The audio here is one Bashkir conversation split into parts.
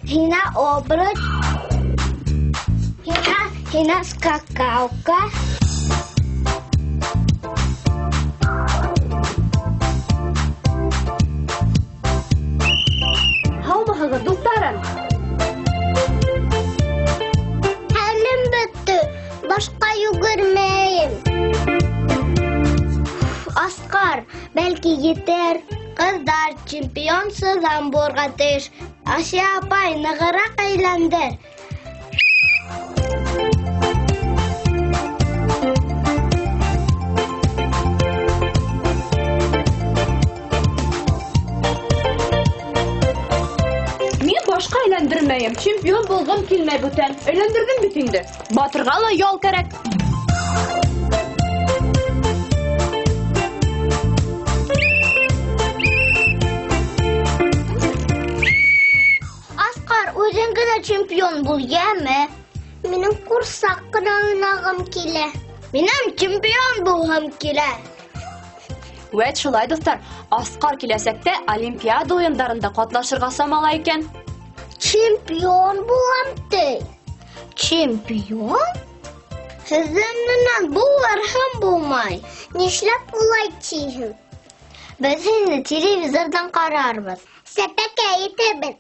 Һиңә обруч. Һиңә, һиңә скакалка. Һаумыһығыҙ, дуҫтарым! Хәлем бөттө, башҡа йүгермәйем. Асҡар, бәлки етер. Ҡыҙҙар, чемпион сыҙам булырға тейеш. Асия апай, нығыраҡ әйләндер. Мин башҡа әйләндермәйем. Чемпион булғым килмәй бүтән. Әйләндерҙем бит инде. Батырға ла ял кәрәк. Асҡар, үҙең генә чемпион бул, йәме? Минең ҡурсаҡ ҡына уйнағым килә. Минең чемпион булғым килә. Вәт шулай, дуҫтар, Асҡар киләсәктә Олимпиада уйындарында ҡатнашырға самалай икән. Чемпион булам ти. Чемпион? Һеҙҙең менән булыр һәм булмай. Нишләп улай тиһең? Беҙ һине телевизорҙан ҡарарбыҙ. Сәпәкәй итербеҙ.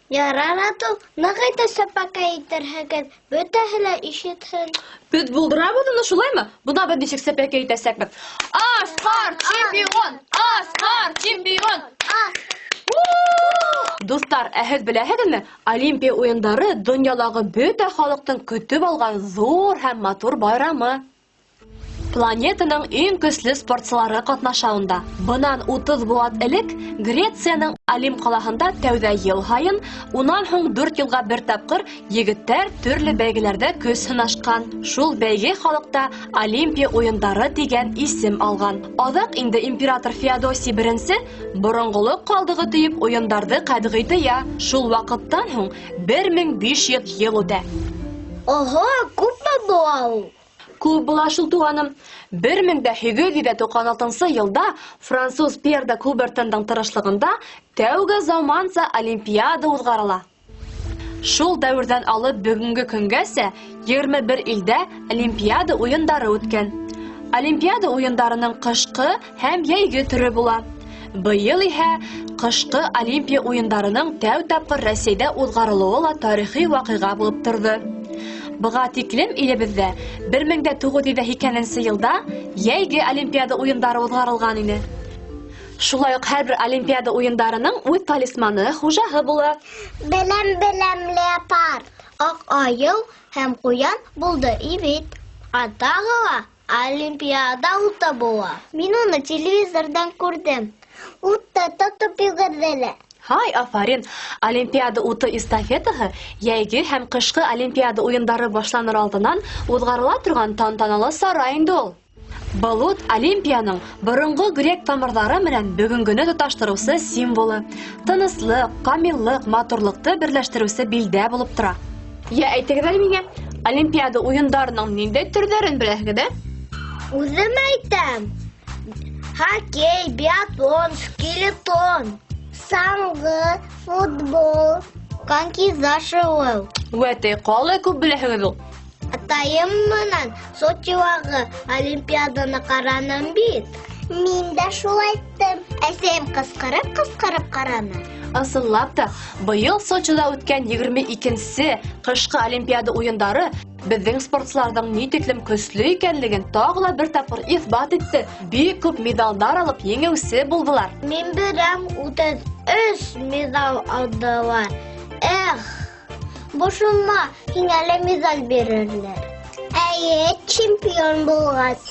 Ярар, атыу, ныҡ итеп сәпәкәй итерһегеҙ, бөтәһе лә ишетһен. Беҙ булдырабыҙ уны, шулаймы? Бына беҙ нисек сәпәкәй итәсәкбеҙ. Асҡар чемпион! Асҡар чемпион! Дуҫтар, ә һеҙ беләһегеҙме, Олимпия уйындары донъялағы бөтә халыҡтың көтөп алған ҙур һәм матур байрамы. Планетаның иң көслө спортсылары ҡатнаша унда. Бынан 30 быуат элек Грецияның Олимп ҡалаһында тәүҙә йыл һайын, унан һуң 4 йылға бер тапҡыр егеттәр төрлө бәйгеләрҙә көс һынашҡан. Шул бәйге халыҡта Олимпия уйындары тигән исем алған. Аҙаҡ инде император Феодосий беренсе боронғолоҡ ҡалдығы тейеп уйындарҙы ҡәтғи тыя. Шул ваҡыттан һуң 1500 йыл үтә. Ого, күпме була ул? Күп була шул, туғаным. Бер мең дә һигеҙ йөҙ ҙә туҡһан алтынсы йылда француз Пьер де Кубертендың тырышлығында тәүге заманса Олимпиада уҙғарыла. Шул дәүерҙән алып бөгөнгө көнгәсә 21 илдә Олимпиада уйындары үткән. Олимпиада уйындарының ҡышҡы һәм йәйге төрө була. Быйыл иһә ҡышҡы Олимпия уйындарының тәү тапҡыр Рәсәйҙә уҙғарылыуы ла тарихи ваҡиға булып торҙо. Быға тиклем илебеҙҙә бер мең дә туғыҙ йөҙ һикһәненсе йылда йәйге Олимпиада уйындары уҙғарылған ине. Шулай уҡ һәр бер Олимпиада уйындарының үҙ талисманы, хужаһы була. Беләм, беләм, леопард, аҡ айыу һәм ҡуян булды бит. Ә тағы ла Олимпиада уты була. Мин уны телевизорҙан күрҙем. Утты тотоп йүгерҙе лә. Һай, афарин! Олимпиада уты эстафетаһы йәйге һәм ҡышҡы Олимпиада уйындары башланыр алдынан уҙғарыла торған тантаналы сара инде ул. Был ут Олимпияның боронғо грек тамырҙары менән бөгөнгөнө тоташтырыусы символы, тыныслыҡ, камиллыҡ, матурлыҡты берләштереүсе билдә булып тора. Йә, әйтегеҙ әле миңә, Олимпиада уйындарының ниндәй төрҙәрен беләһегеҙ, ә? Үҙем әйтәм. Хоккей, биатлон, скелетон, саңғы, футбол, коньки зашыуыл. Үәтәй, ҡалай күп беләһегеҙ ул. Атайым менән Сочилағы Олимпиаданы ҡараным бит. Мин дә шул әйттем. Әсәйем ҡысҡырып-ҡысҡырып ҡараны. Ысынлап та, быйыл Сочида үткән егерме икенсе ҡышҡы Олимпиада уйындары беҙҙең спортсыларҙың ни тиклем көслө икәнлеген тағы ла бер тапҡыр иҫбат итте. Бик күп миҙалдар алып еңеүсе булдылар. Мин беләм, 33 миҙал алдылар. Эх, бошонма, һиңә лә миҙал бирерләр. Эйе, чемпион булғас.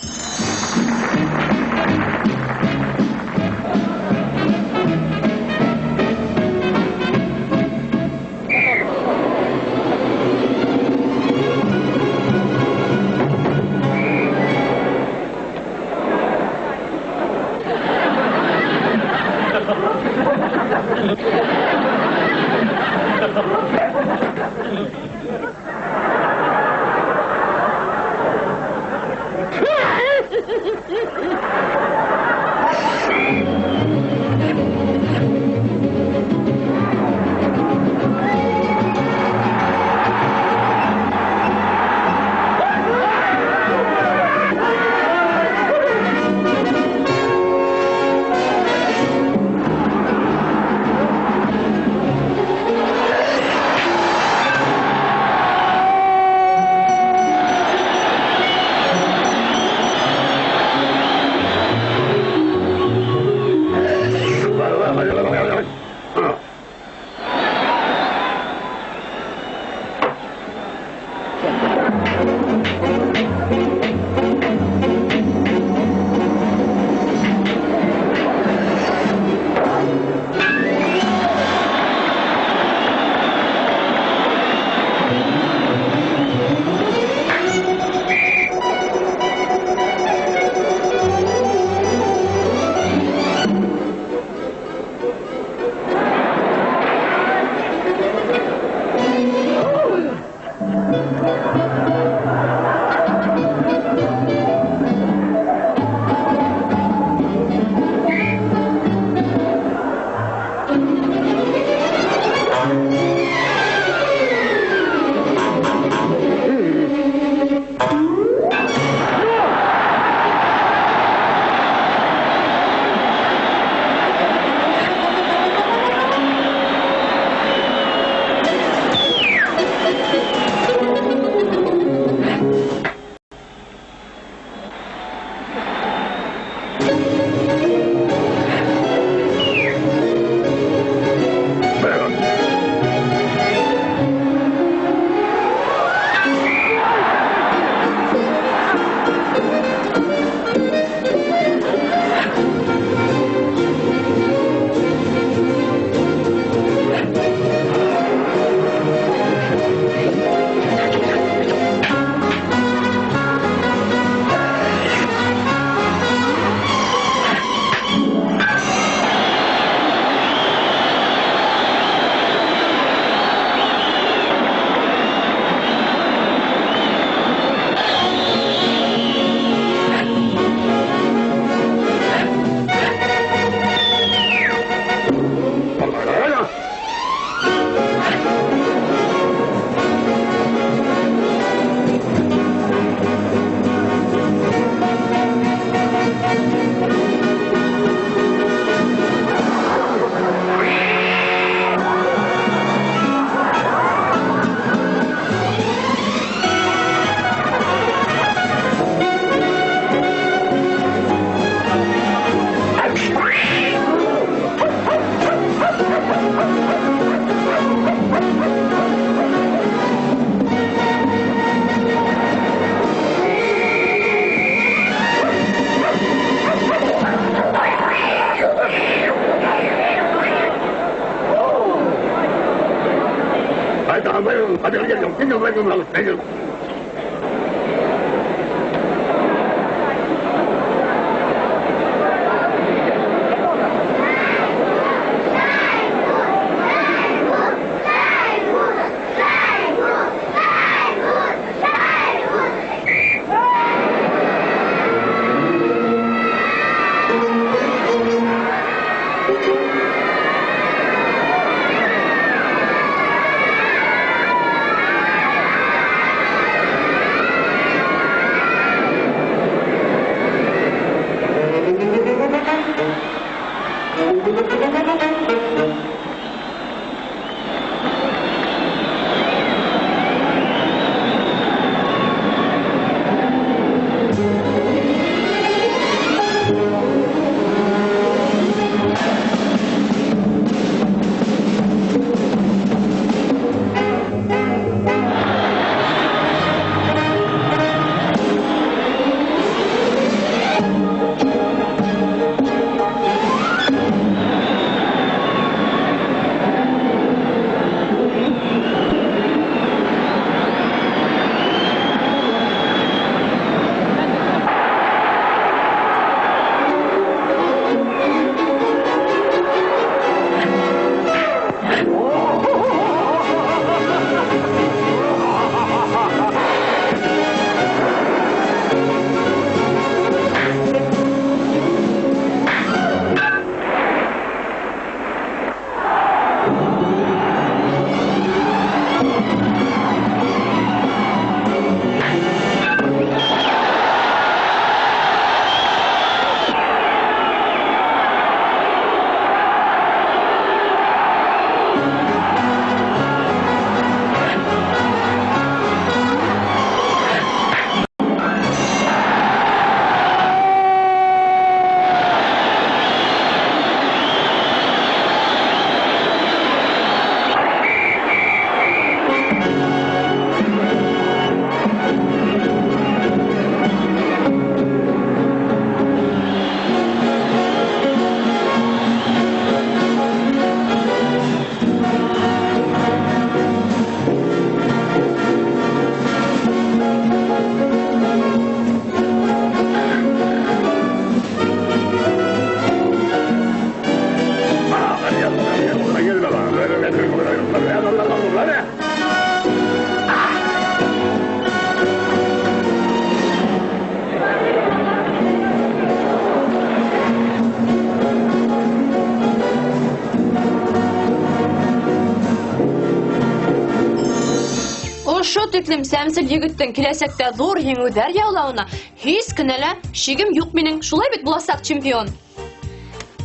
Ошо тиклем сәмсел егеттең киләсәктә ҙур еңеүҙәр яулауына һис кенә лә шигем юҡ минең. Шулай бит буласаҡ чемпион.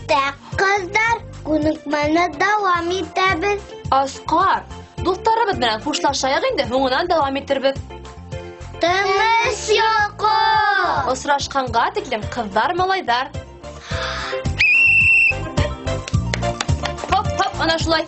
Тәк, ҡыҙҙар, күнекмәне дауам итәбеҙ. Асҡар, дуҫтарыбыҙ менән хушлашайыҡ инде, һуңынан дауам итербеҙ. Тыныс йоҡо! Осрашҡанға тиклем, ҡыҙҙар, малайҙар. Хоп, хоп, ана шулай.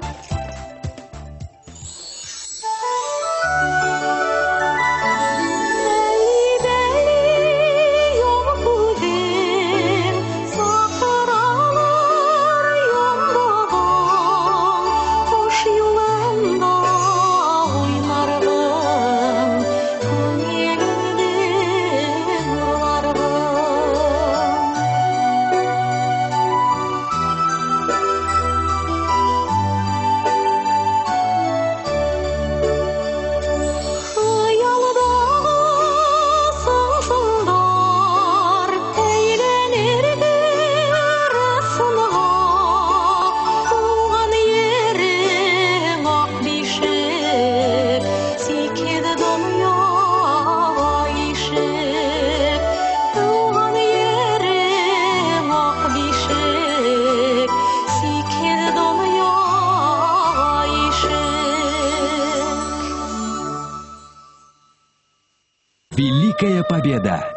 Великая победа!